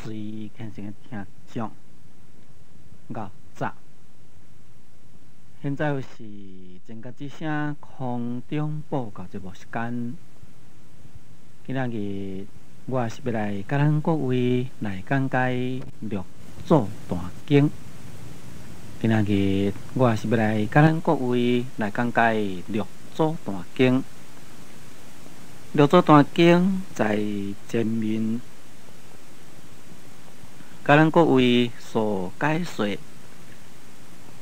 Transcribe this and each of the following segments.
隨虔誠的聽眾，𠢕早。現在是前覺之聲空中報告節目時間。今仔日我是欲來佮咱各位來講解六祖壇經。今仔日我是欲來佮咱各位來講解六祖壇經。六祖壇經在前面，佮咱各位所解說，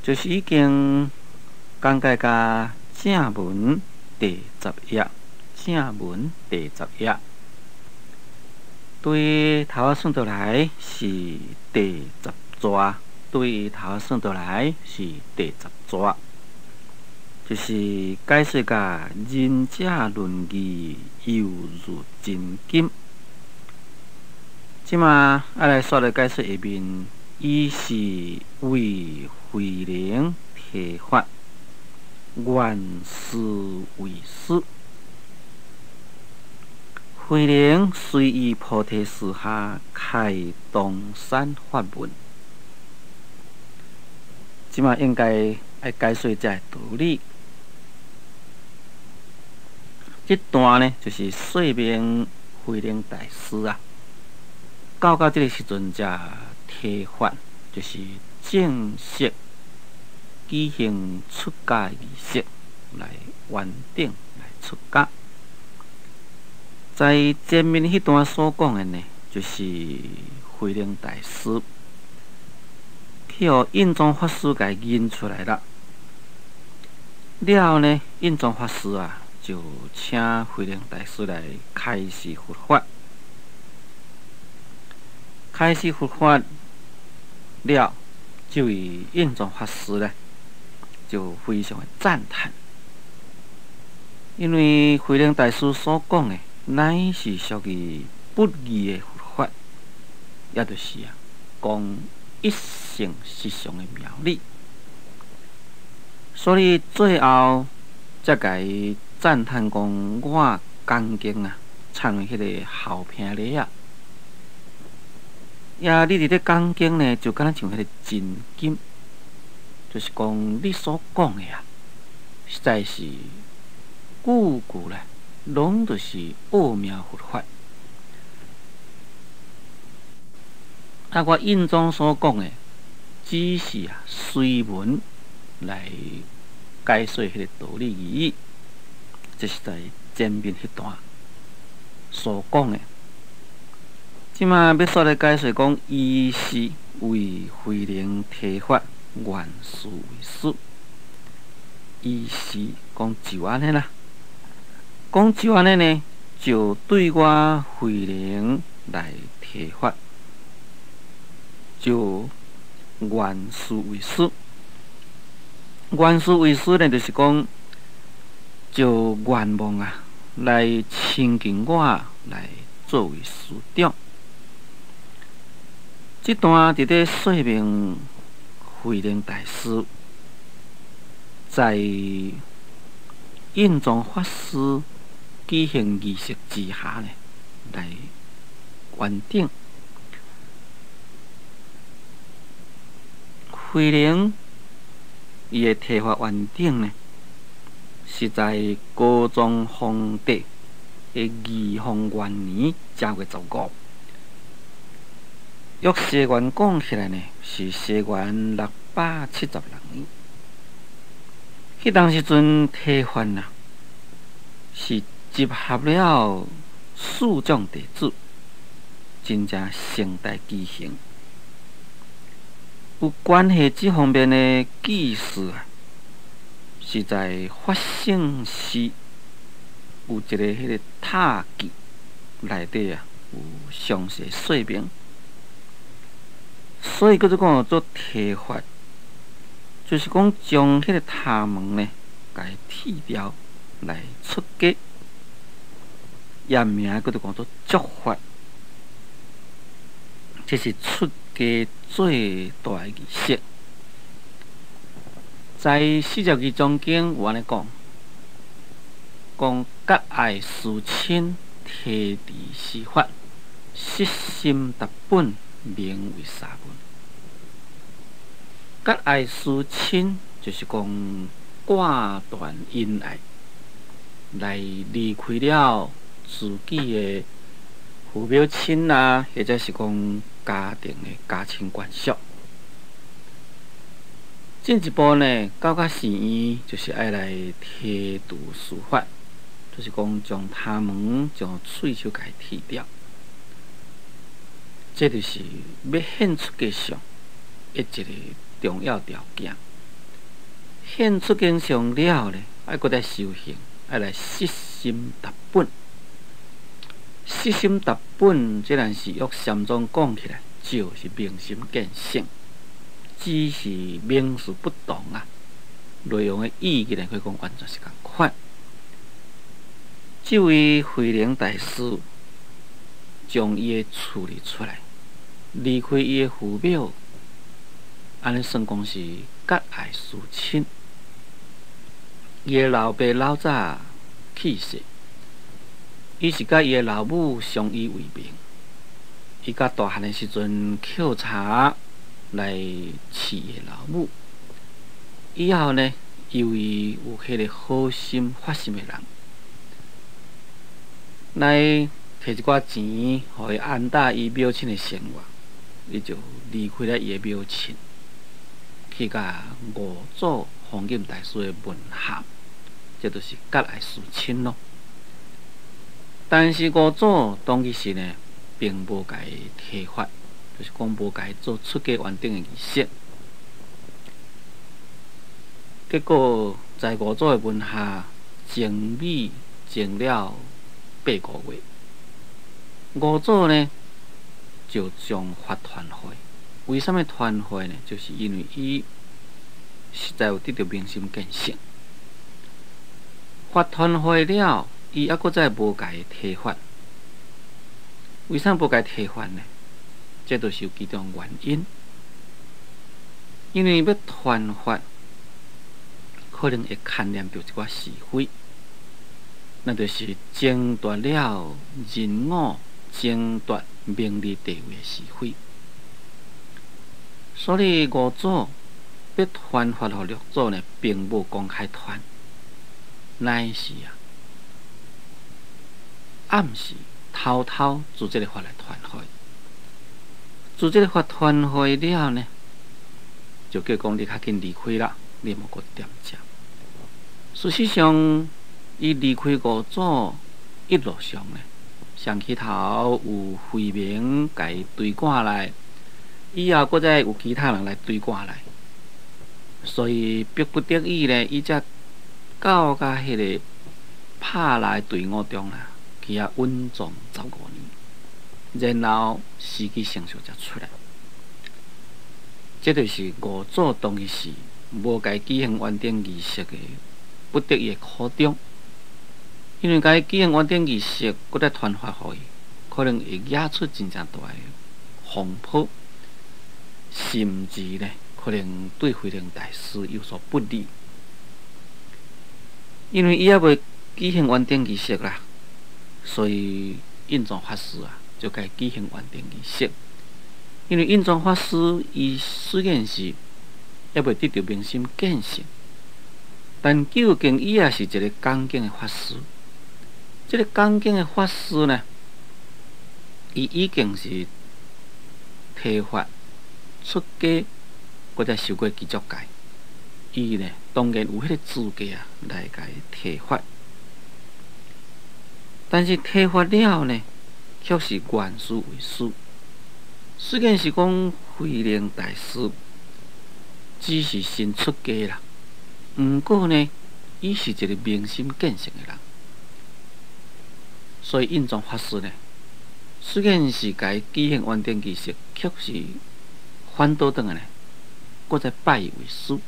就是已經講解到正文第十頁，正文第十頁，對頭仔算倒來是第十逝，對頭仔算倒來是第十逝，就是解說甲仁者論義猶如真金。這馬愛來煞來解說下面，伊是為慧能提法，願師為師。慧能隨於菩提樹下開東山發問，這馬應該愛解說這个道理。這段呢，就是說明慧能大師啊，到這个時陣才提法，就是正式舉行出家儀式來完頂來出家。在前面彼段所講的呢，就是慧能大師去予印宗法師共認出來啦。了後呢，印宗法師啊，就請慧能大師來開示佛法。開示佛法了，這位印宗法師呢，就非常的讚嘆，因為慧能大師所講的，乃是屬於不二的佛法，也就是啊，講一性實相的妙理。所以最後才共伊讚嘆講：我講經啊，親像彼个猴鼻螺仔。也你佇咧講經呢，就敢若像彼个真金，就是講你所講的啊，實在是句句咧，攏就是奧妙佛法。啊，我印宗所講的，只是啊隨文來解說彼個道理而已。這是在前面彼段所講的。這馬欲煞來解說講，伊是為慧能提法，願師為師。伊是講就按呢啦，講就按呢呢，就對我慧能來提法，就願師為師。願師為師呢，就是講就願望啊，來親近我，來作為師長。這段佇咧說明慧能大師在印宗法師舉行儀式之下呢，來完頂。慧能伊的提法完頂呢，是在高宗皇帝的宜豐元年正月15。約西元講起來呢，是西元676年。彼當時陣提法啊，是集合了四眾弟子，真正盛大舉行。有關係這方面的記事啊，是在法聖寺有一个彼个塔記內底啊，有詳細說明。所以叫做講做提法，就是講將彼个頭毛呢，共伊剃掉來出家，也名叫做講做束髮，這是出家最大的儀式。在四十二章經有按呢講，講覺愛師親提持師法，悉心達本。名為沙門。割愛辭親，就是講割斷恩愛，來離開了自己的父母親啊，或者是講家庭的家親眷屬。進一步呢，到較寺院就是愛來剃度梳髮，就是講將頭毛、將喙鬚共剃掉。這就是欲現出家相的一個重要條件。現出家相了呢，愛閣再修行，愛來攝心達本。攝心達本，這若是用禪宗講起來，就是明心見性，只是名詞不同啊。內容的意義呢，可以講完全是仝款。這位慧能大師將伊的厝離出來，離開伊的父母，按呢算講是割愛辭親。伊的老爸老早去世，伊是佮伊的老母相依為命。伊較大漢的時陣，抾柴來飼伊的老母。以後呢，由於有彼個好心發心的人，來提一寡錢，予伊安搭伊母親的生活，伊就離開了伊的母親，去佮五祖弘忍大師的門下，這就是割愛辭親囉。但是五祖當其時呢，並無共伊剃髮，就是講無共伊做出家完頂的儀式。結果在五祖的門下靜美靜了8個月，五祖呢就將法傳予伊。為啥物傳予伊呢？就是因為伊實在有得著明心見性。法傳予伊了，伊猶閣再無共伊剃髮。為啥無共伊剃髮呢？這就是有其中原因。因為欲傳法，可能會牽連著一寡是非，那就是爭奪了人我、爭奪名利地位的是非。所以五祖欲傳法予六祖呢，並無公開傳，乃是啊暗時偷偷做這个法來傳予伊。做這个法傳予伊了呢，就叫講你較緊離開啦，你莫閣踮遮。事實上，伊離開五祖一路上呢，上起頭有慧明共伊追趕來，以後閣再有其他人來追趕來，所以逼不得已呢，伊才到佮彼个帕拉隊伍中啦，去遐隱藏15年，然後時機成熟才出來。這就是五祖當時無共伊舉行完頂儀式的不得已的苦衷，因為共伊舉行完頂儀式，閣再傳法予伊，可能會惹出真正大的風波，甚至呢，可能對慧能大師有所不利。因為伊猶未舉行完頂儀式啦，所以印宗法師啊，就共伊舉行完頂儀式。因為印宗法師伊雖然是猶未得著明心見性，但究竟伊也是一个講經的法師。這个講經的法師呢，伊已經是剃髮出家，閣再受過具足戒，伊呢當然有彼个資格啊來共伊剃髮。但是剃髮了呢，卻是願師為師。雖然是講慧能大師只是新出家啦，毋過呢，伊是一个明心見性的人，所以印宗法師呢，雖然是共伊舉行完頂儀式，卻是反倒轉來呢，閣再拜伊為師，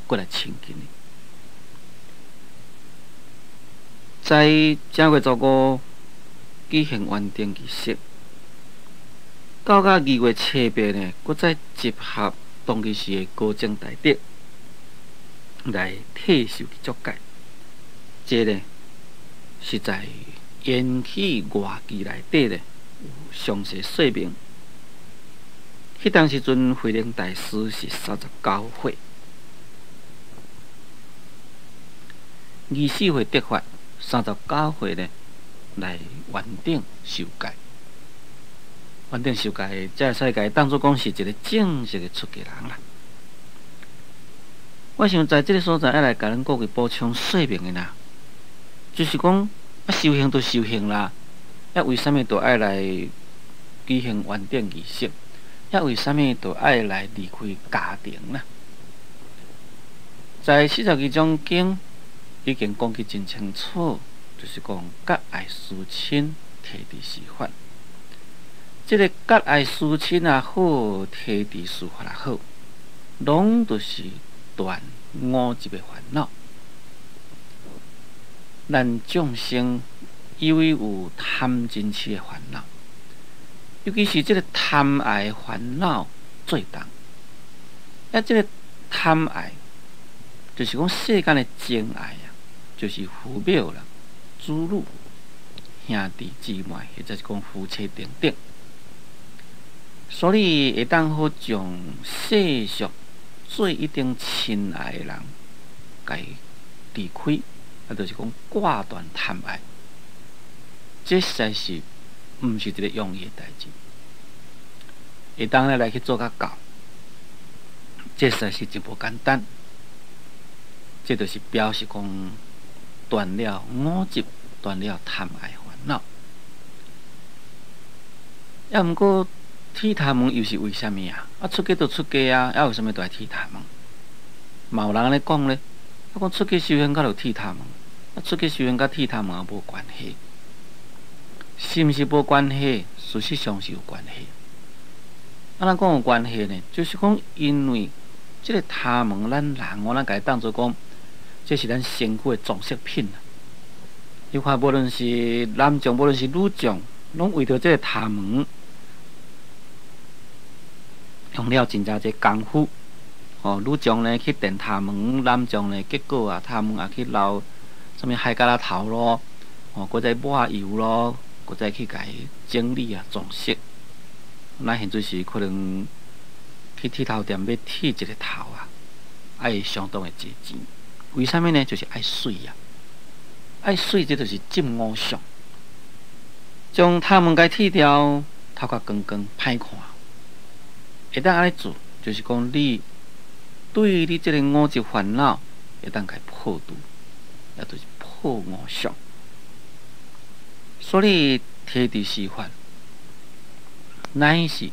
閣來親近伊。在正月初五舉行完頂儀式，到甲2月7日呢，閣再集合當其時的高僧大德來剃受具足戒。這个呢，是在延禧外記內底呢有詳細說明。彼當時陣慧能大師是39歲，24歲得法，三十九歲呢來圓頂受戒。圓頂受戒，才會使共伊當做講是一個正式的出家人啦。我想在這个所在愛來共恁各位補充說明的啦，就是講啊，修行就修行啦，啊，為啥物都愛來舉行圓頂儀式？啊，為啥物都愛來離開家庭啦？在四十二章經已經講得真清楚，就是講割愛辭親，提佇事法。這个割愛辭親也好，提佇事法也好，攏都是斷我執的煩惱。咱眾生因為有貪嗔癡的煩惱，尤其是這个貪愛煩惱最重。啊，這个貪愛就是講世間的情愛啊，就是父母啦、子女、兄弟姊妹，或者是講夫妻等等。所以會當好將世俗做一定親愛的人，共伊離開，啊，就是講割斷貪愛，這實在是毋是一个容易的代誌。會當咧來去做甲到，這實在是真無簡單。這就是表示講斷了我執，斷了貪愛煩惱。啊，毋過剃頭毛又是為啥物啊？啊，出家就出家啊，啊，為啥物都愛剃頭毛？嘛有人按呢講咧，啊，講出家修行佮著剃頭毛，啊，出家修行佮剃頭毛無關係，是毋是無關係？事實上是有關係。啊，咱講有關係呢，就是講因為這个頭毛，咱人哦，咱共伊當做講，這是咱身軀的裝飾品啊。你看，無論是男將，無論是女將，攏為著這个頭毛，用了真正濟工夫。哦，女將呢去電頭毛，男將呢結果啊，頭毛也去留啥物海蛤仔頭咯，哦，閣再抹油咯，閣再去共伊整理啊裝飾。咱現陣時可能去剃頭店欲剃一个頭啊，愛相當的濟錢。為啥物呢？就是愛媠啊，愛媠，這就是執五相，將頭毛共剃掉，頭殼光光歹看。會當按呢做，就是講你對你這个我執煩惱，會當共伊破除，也就是破我相。所以提佇事法，乃是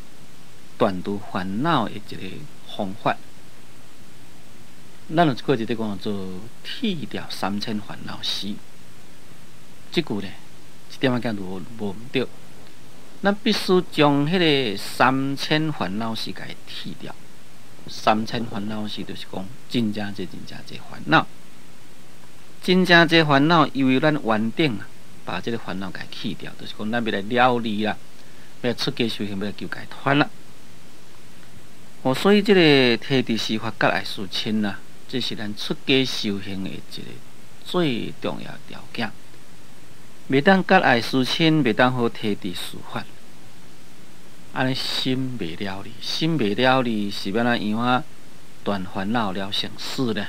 斷除煩惱的一个方法。咱有一句就佇講做剃掉三千煩惱絲，這句呢，一點仔仔無無毋對。咱必須將彼个三千煩惱絲共伊剃掉。三千煩惱絲就是講真正濟、真正濟煩惱，真正濟煩惱，因為咱圓頂啊，把這个煩惱共伊去掉，就是講咱欲來了離啦，欲來出家修行，欲來求解脫啦。哦，所以這个提佇事法割愛辭親啦，這是咱出家修行的一个最重要條件。袂當割愛辭親，袂當好提佇事法。按呢心袂了離，心袂了離，是欲按怎樣啊？斷煩惱了生死呢？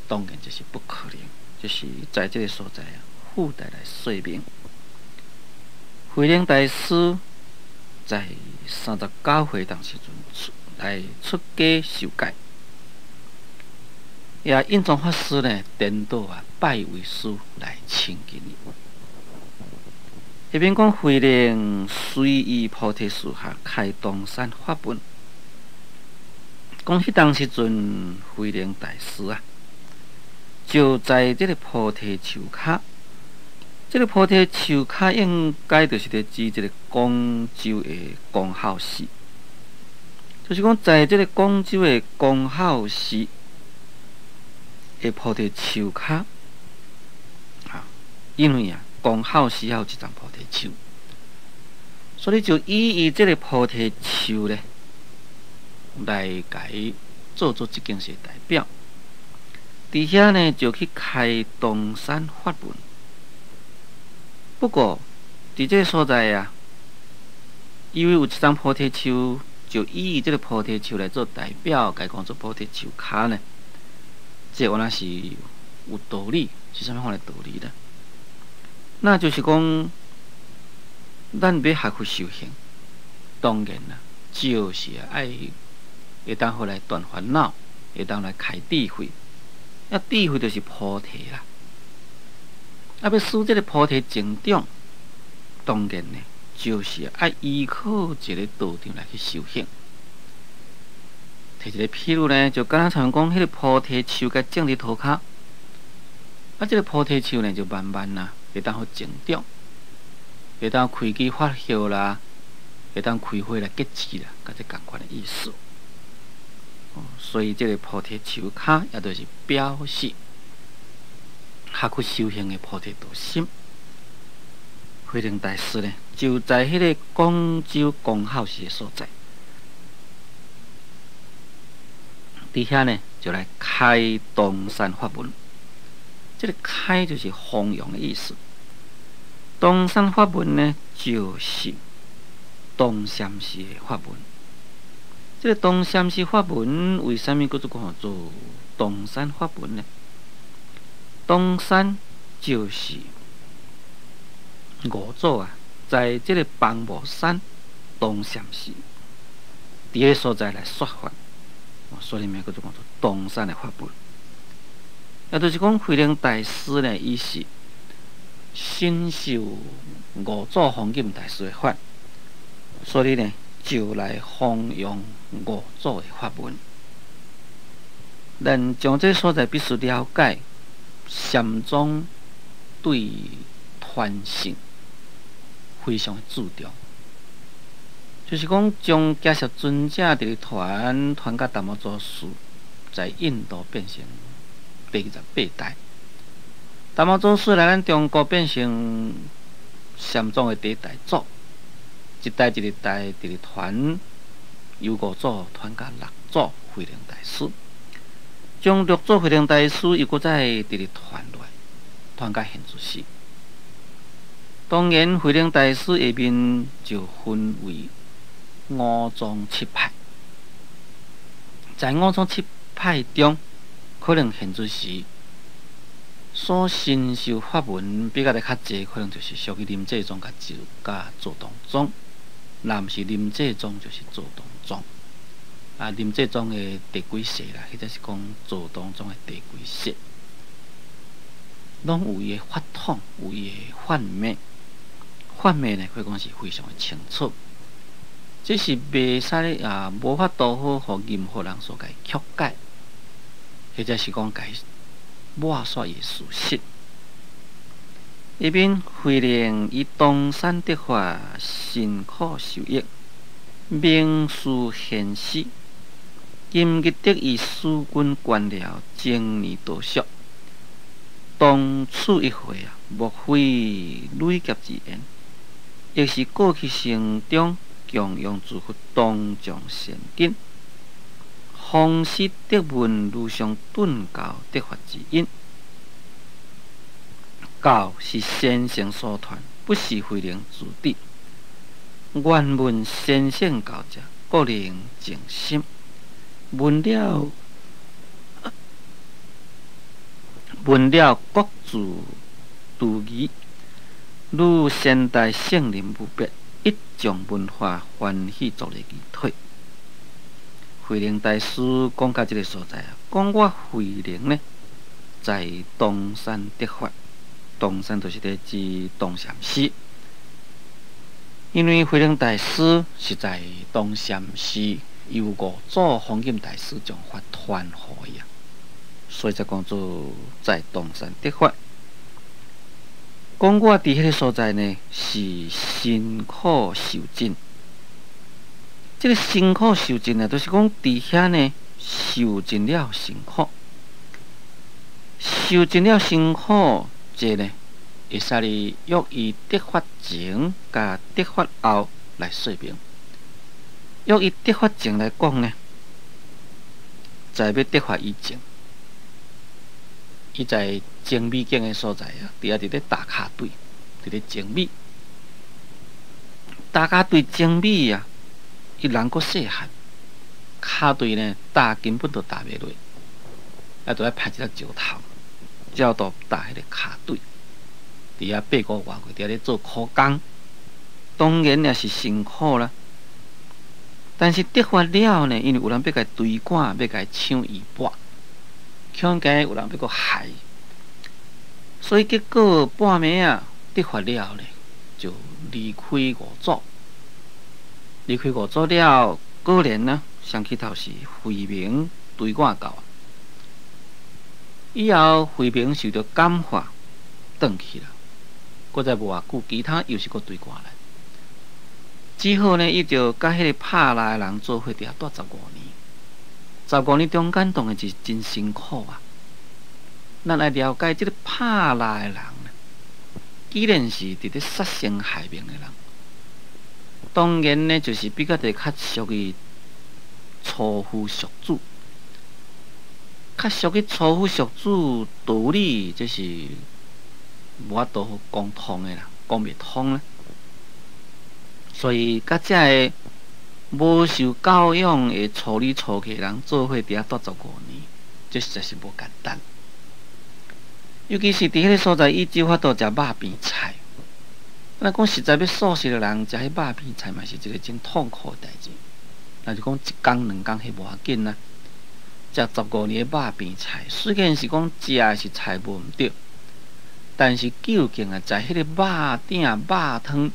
當然這是不可能。這是在這个所在啊，附帶來說明。慧能大師在39歲當時陣出來出家受戒，也印宗法師呢，顛倒啊拜為師來親近伊。下面講慧能隨意菩提樹下開東山法問，講彼當時陣慧能大師啊，就在這个菩提樹跤，這个菩提樹跤應該就是佇指這个廣州的光孝寺，就是講在這个廣州的光孝寺的菩提樹跤，啊，因為啊，光孝寺有一叢菩提樹，所以就以伊這个菩提樹咧，來共伊做做這件事代表。佇遐呢，就去開東山法問。不過，佇這个所在啊，因為有一叢菩提樹，就以這个菩提樹來做代表，共伊講做菩提樹跤呢？這原來是有道理，是啥物款的道理呢？那就是講，咱欲學佛修行，當然啦，就是愛會當予來斷煩惱，會當來開智慧。啊，智慧就是菩提啦。啊，欲使這个菩提增長，當然呢，就是愛依靠一个道場來去修行。提一个譬如呢，就敢若像講，彼个菩提樹共種佇塗跤，啊，這个菩提樹呢，就慢慢啊，會當予成長，會當開枝發葉啦，會當開花來結籽啦，共這仝款的意思。所以這个菩提樹跤，也就是表示學佛修行的菩提道心。慧能大師呢，就在彼个廣州光孝寺的所在，佇遐呢就來開東山法門。這个開就是弘揚的意思。東山法門呢，就是東禪寺的法門。這个東禪寺法門為啥物閣做講做東山法門呢？東山就是五祖啊，在這个枋木山東禪寺，佇彼个所在來說法，所以名叫做講做東山的法門。也就是講，慧能大師呢，伊是深受五祖弘忍大師的法，所以呢，就來弘揚五祖的法門。咱將這个所在必須了解禪宗對傳承非常的注重，就是講將迦葉尊者佇咧傳傳甲達摩祖師，在印度變成第28代，達摩祖師來咱中國變成禪宗的第一代祖，一代一代佇咧傳，由五祖傳甲六祖慧能大師，將六祖慧能大師又閣再佇咧傳落來，傳甲現住寺。當然，慧能大師下面就分為五宗七派，在五宗七派中，可能現住寺所承受法門比較咧較濟，可能就是屬於臨濟宗佮就佮坐洞宗，若毋是臨濟宗就是坐洞宗。啊，臨濟宗的第幾世啦，或者是講坐洞宗的第幾世，攏有伊的法統，有伊的法脈。法脈呢，可以講是非常的清楚，這是袂使啊，無法度好予任何人所共曲解，或者是講共抹煞伊的事實。一邊慧能以東山得法，辛苦受益，名師賢師，今日得以使君官僚，精年道術，當此一會啊，莫非累劫之緣。亦是過去生中供養諸佛當眾善根，方始得聞無上頓教得法之因。教是先聖所傳，不是慧能自知。願聞先聖教者，故能靜心。聞了各自除疑。如先代聖人無別，一眾聞法歡喜作禮儀退。慧能大師講到這个所在啊，講我慧能呢，在東山得法，東山就是咧指東禪寺。因為慧能大師是在東禪寺由五祖弘忍大師將法傳予伊啊，所以才講做在東山得法。講我佇彼个所在呢，是辛苦受盡。這个辛苦受盡啊，就是講佇遐呢受盡了辛苦，受盡了辛苦，這呢會使哩約伊得法前佮得法後來說明。約伊得法前來講呢，在欲得法以前，伊在精米井的所在啊，佇遐佇咧打跤隊，佇咧精米，打跤隊精米啊，伊人閣細漢，跤槌呢踏根本就踏袂落，啊，就愛拍一粒石頭，才有度踏彼個跤槌。佇遐8個外月，佇遐咧做苦工，當然也是辛苦啦。但是得法了呢，因為有人欲共伊追趕，欲共伊搶衣缽，恐驚有人欲閣害，所以結果半暝啊得法了呢，就離開五祖。離開五祖了，果然呢，上起頭是慧明追趕到啊。以後慧明受著感化，轉去啦。閣再無偌久，其他又是閣追趕來。只好呢，伊就佮彼個拍獵的人做伙佇遐蹛十五年。十五年中間當然是真辛苦啊。咱愛了解這个拍獵的人，既然是佇咧殺生害命的人，當然呢，就是比較佇較屬於屠夫屬主，較屬於屠夫屬主道理，這是無法度講通的啦，講袂通啦。所以，佮這个無受教養的粗里粗氣人做伙佇遐蹛十五年，這實在是無簡單。尤其是佇彼个所在，伊只有法度食肉邊菜。若講實在欲素食的人，食彼肉邊菜嘛是一个真痛苦的代誌。若是講一工兩工，彼無要緊啦。食十五年的肉邊菜，雖然是講食的是菜無毋對，但是究竟啊，在彼個肉鼎肉湯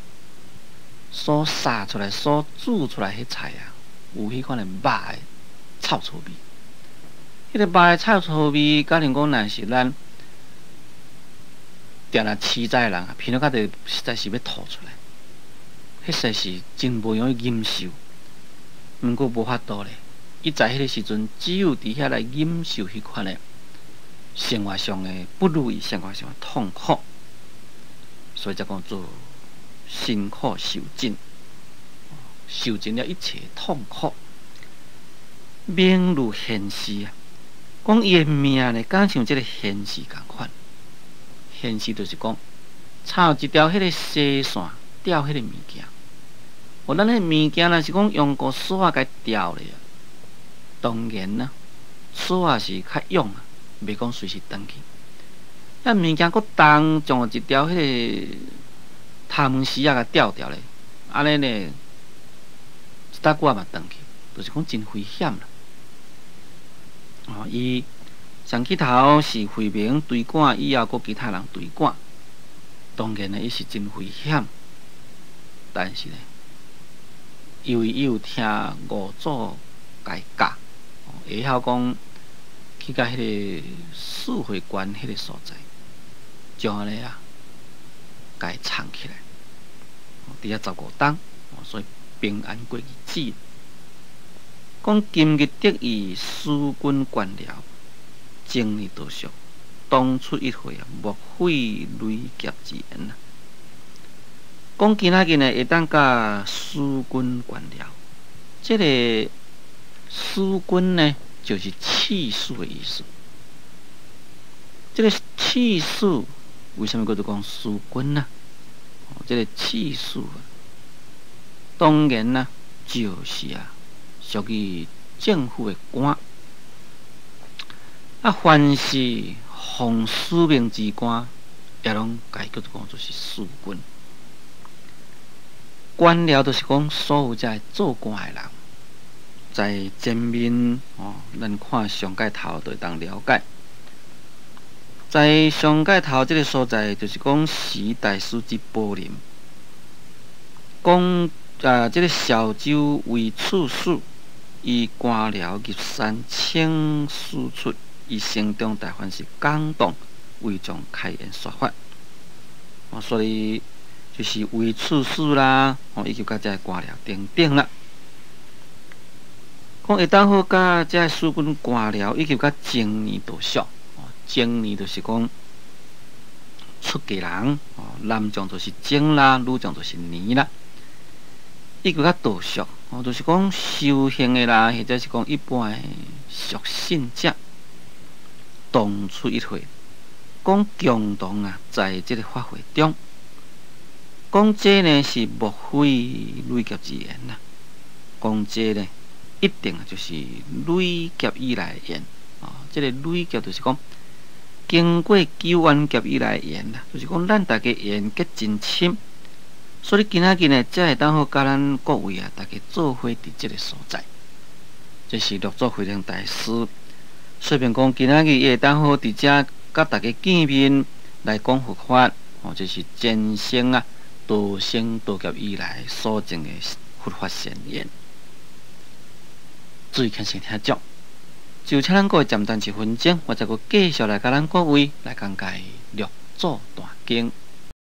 所殺出來、所煮出來彼菜啊，有彼款的肉的臭臭味。彼个肉的臭臭味，假如講若是咱定定飼菜的人啊，聞著較濟實在是欲吐出來，彼實在是真無容易忍受。毋過無法度咧，伊在彼个時陣只有佇遐來忍受彼款的生活上的不如意，生活上的痛苦，所以才講做辛苦受盡，受盡了一切痛苦。名如賢士啊，講伊的名呢，敢像這个賢士仝款。賢士就是講，插一條彼个細線吊彼个物件。哦，咱彼个物件若是講用個索仔共吊咧，當然啦，索仔是較勇啊，袂講隨時斷去。咱物件閣重，將一條彼个頭毛絲仔共吊著咧，按呢呢，一搭久仔嘛斷去，就是講真危險啦。哦，伊上起頭是慧明追趕，以後閣其他人追趕，當然呢，伊是真危險。但是呢，因為伊有聽五祖共伊教，會曉講去到彼个四會關彼個所在，將按呢啊，共伊藏起來，佇遐十五冬，所以平安過日子。講今日得遇使君官僚，精年道俗，當出一會啊，莫費雷劫之言啊！講今仔日呢，會當佮使君官僚，這个使君呢，就是刺史的意思。這个刺史為啥物叫做講使君呢？這个刺史啊，當然啦，就是啊，屬於政府的官。啊，凡是奉使命之官，也攏共伊叫做講做是使君。官僚就是講所有這做官的人，在前面哦，咱看上蓋頭就會當了解。在上蓋頭這个所在，就是講時大師之柏林，講啊，這个潮州為刺史，以官僚入山請使出，伊城中大凡是感動，為眾開言說法。哦，所以就是為刺史啦，哦，以及佮這个官僚等等啦。講會當好佮這个使君官僚，以及佮青年道俗。哦，青年就是講出家人，哦，男眾就是青啦，女眾就是年啦。以及佮道俗，哦，就是講修行的啦，或者是講一般的俗信者，同出一會，講共同啊，在這个法會中，講這呢是莫費雷劫之言啦。講這呢，一定啊就是累劫以來的緣啊！這个累劫就是講經過久遠劫以來的緣啦，就是講咱大家緣結真深，所以今仔日呢，才會當好佮咱各位啊，大家做伙佇這个所在。這是六祖慧能大師說明講，今仔日伊會當好佇遮佮大家見面來講佛法，哦，這是前生啊，多生多劫以來所種的佛法善緣。注意聽先聽講，就請咱各位暫等一分鐘，我再閣繼續來佮咱各位來講解六祖壇經。